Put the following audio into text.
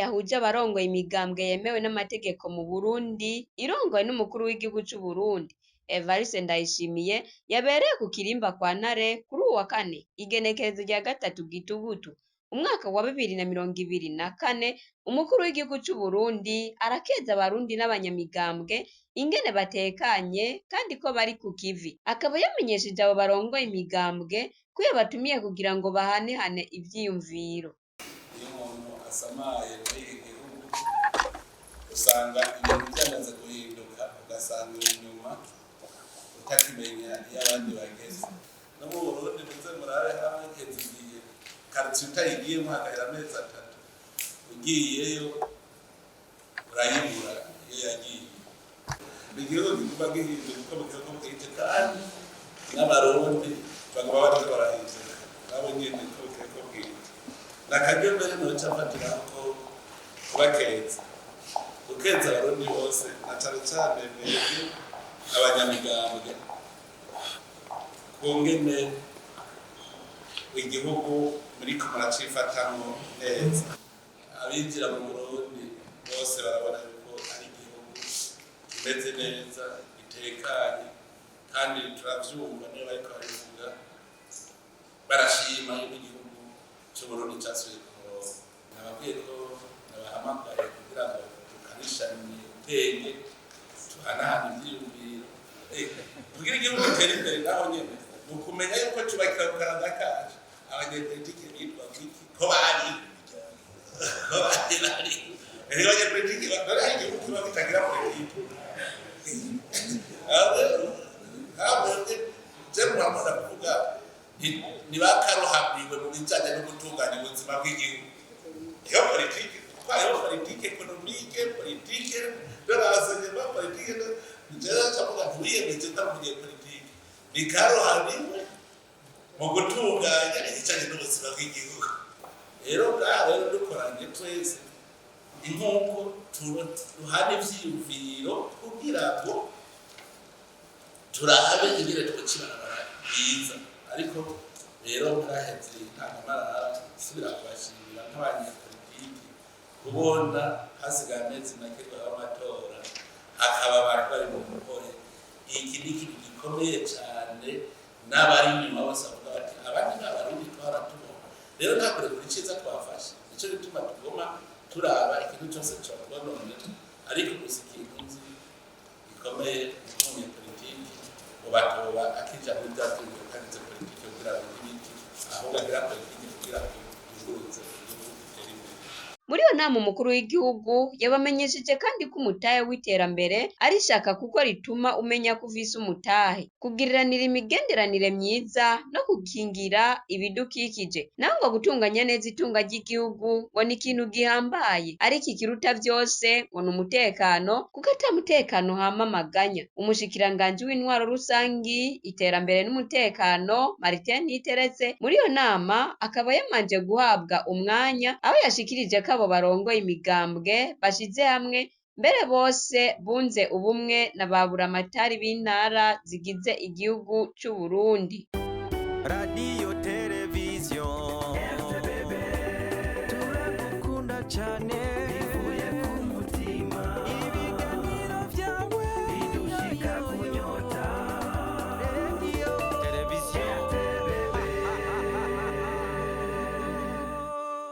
yahuje abarongoye imigambwe yemewe n'amategeko mu Burundi, irongowe n'umukuru w'igihugu c'Uburundi, Evariste Ndayishimiye, yabereye ku kirimba kwa Ntare kuri uwu wa kane, igenekerezo rya 3 gitugutu, umwaka wa 2024, umukuru w'igihugu c'Uburundi arakeza abarundi n'abanyamigambwe ingene batekanye kandi ko bari ku kivi. Akaba yamenyesheje abo barongoye imigambwe ko yabatumiye kugira ngo bahanehane ivyiyumviro. Iyo umuntu asamaye muri iki gihugu, usanga ibintu byamaze guhinduka, ugasanga uri inyuma, utakimenya iyo abandi bageze. No mu Burundi, muze murabe hamwe heza igihe karitsiye utayigiyemo hagahera amezi 3, ugiyeyo urayibura iyo yagiye. Igihugu kiguma gihinduka uko bukeye uko bwije, kandi n'Abarundi baguma bariko barahinduka nabo nyene uko bukeye uko bwije. Nakaryo mbere noca mfatiraho ko kubakeza, gukeza Abarundi bose, na cane cane mwebwe abanyamigambwe, kungene igihugu muriko muracifatamwo neza. Abinjira mu Burundi bose barabona yuko ari igihugu kimeze neza, gitekanye, kandi turavyumva niyo bariko barabivuga, barashima yuko igihugu c'Uburundi casubiye ku murongo. Nababwiye ko nabahamagaye kugira ngo dukarishanye ubwenge, tuhanahane ivyiyumviro kugira igihugu gitere imbere. Naho nyene ni ukumenya yuko cubakira ku karanga kacu. Abanyepolitike bitwa iki? Ko bari bari rero abanyepolitike bari, hari igihugu kiba kitagira politike. Aho je muramunda kuvuga ni bakaruhamiwe mu bijanye no gutunganya ubuzima bw'igihugu. Iyo politike, kuko hariho politique économique, politique de l'enseignement, politique de jewe ndavuga ntiwiyemeje ntari umunyepolitike, ni karuhariwe mu gutunganya ibijanye n'ubuzima bw'igihugu. Rero ngaha rero dukoranye twese, ni nk'uko duhana ivyiyumviro kugira ngo turabe ingene twoca ibarabara ryiza. Ariko rero ntaraheze intangamarara, nsubira kubashimira nk'abanyepolitiki kubona hasigaye amezi make ngo habe amatora, hakaba abantu bari mu mukore. Iki ni ikintu gikomeye cyane, n'abari inyuma bose bavuga bati: "Abandi ni Abarundi twara tubona." Rero nta kurekura iciza twafashe, nico gituma tugoma turaba ikintu cyose cotwononera. Ariko gusa ikintu nzi gikomeye, nk'umunyepolitiki ngo batoba akija muri bya vyumviro kagize politiki kugira ngo ibiti, ahubwo agira politiki kugira ngo yunguruze igihugu, gitere imbere. Muri iyo nama, umukuru w'igihugu yabamenyesheje kandi ko umutahe w'iterambere ari ishaka, kuko rituma umenya ko ufise umutahe, kugiriranira imigenderanire myiza no gukingira ibidukikije. Naho ngo gutunganya neza itunga ry'igihugu ngo ni ikintu gihambaye, ariko ikiruta vyose ngo ni umutekano, kuko ata mutekano hama amaganya. Umushikiranganji w'intwaro rusangi, iterambere n'umutekano, Martin Niteretse, muri iyo nama akaba yamanje guhabwa umwanya, aho yashikirije ko abo barongoye imigambwe bashize hamwe, mbere bose bunze ubumwe na ba buramatari b'intara zigize igihugu c'Uburundi. Radiyo, televiziyo, turagukunda cyane.